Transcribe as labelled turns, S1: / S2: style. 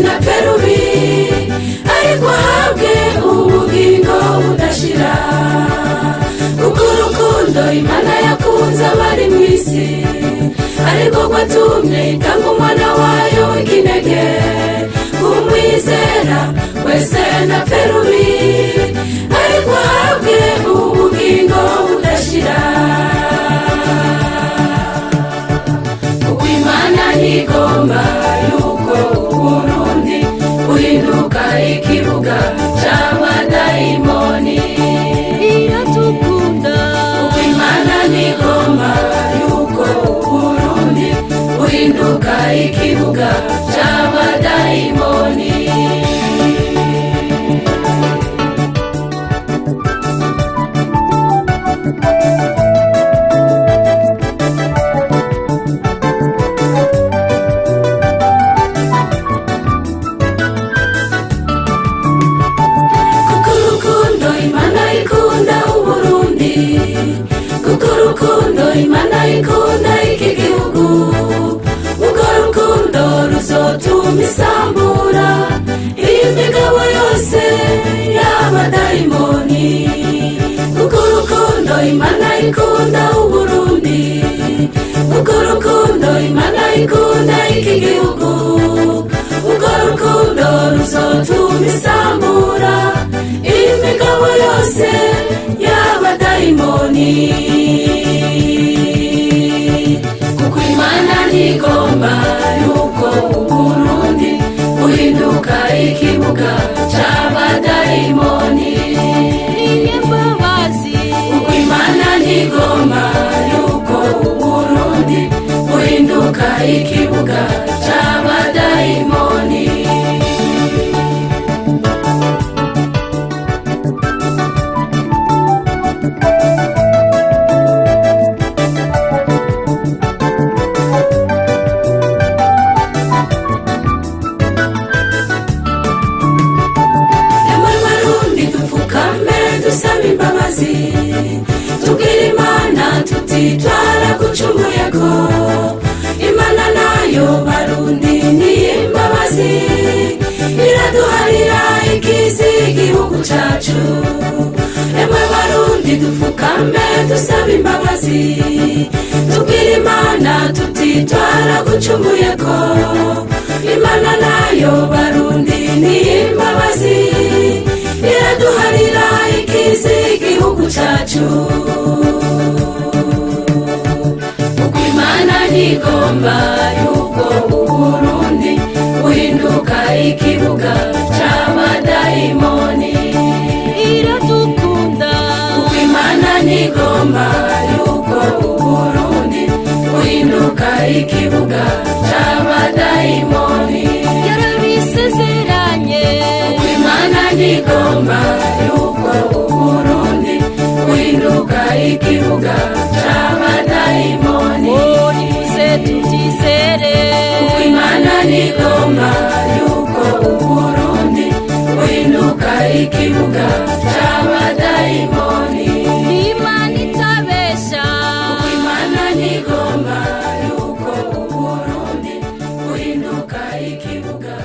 S1: ntapfe rubi, ariko ahabwe ubugingo budashira. Kuko urukundo Imana yakunze abari mu isi ariko rwatumye itanga umwana wayo w'ikinege, umwizera wese ntapfe rubi, ariko ahabwe ubugingo budashira. Kuko Imana ntigomba yuko Uburundi buhinduka ikibuga c'abadayimoni.
S2: Iradukunda.
S1: Kuko Imana ntigomba yuko Uburundi buhinduka ikibuga c'abadayimoni. Kuko urukundo Imana ikunda Uburundi, kuko urukundo Imana ikunda iki gihugu, urwo rukundo ruzotuma isambura iyi migabo yose y'abadayimoni. Kuko urukundo Imana ikunda Uburundi, kuko urukundo Imana ikunda iki gihugu, urwo rukundo ruzotuma isambura iyi migabo yose y'abadayimoni. Kuko Imana ntigomba yuko Uburundi buhinduka ikibuga c'abadayimoni.
S2: Ninyembabazi.
S1: Kuko Imana ntigomba yuko Uburundi buhinduka ikibuga c'abadayimoni. Emwe Barundi, dupfukame dusaba imbabazi, tubwire Imana tuti twaragucumuyeko. Imana nayo, Barundi, ni imbabazi, iraduharira ikizi igihugu cacu. Emwe Barundi, dupfukame dusaba imbabazi, tubwire Imana tuti twaragucumuyeko. Imana nayo, Barundi, ni imbabazi, iraduharira ikizi igihugu cacu. Kuko Imana ntigomba yuko Uburundi buhinduka ikibuga c'abadayimoni.
S2: Iradukunda.
S1: Kuko Imana ntigomba yuko Uburundi buhinduka ikibuga c'abadayimoni.
S2: Yarabisezeranye.
S1: Kuko Imana ntigomba yuko Uburundi buhinduka ikibuga c'abadayimoni.
S2: Oh, nimuze tubyizere.
S1: Kuko Imana ntigomba yuko Uburundi buhinduka ikibuga c'abadayimoni.
S2: Imana itabesha.
S1: Kuko Imana ntigomba yuko Uburundi buhinduka ikibuga.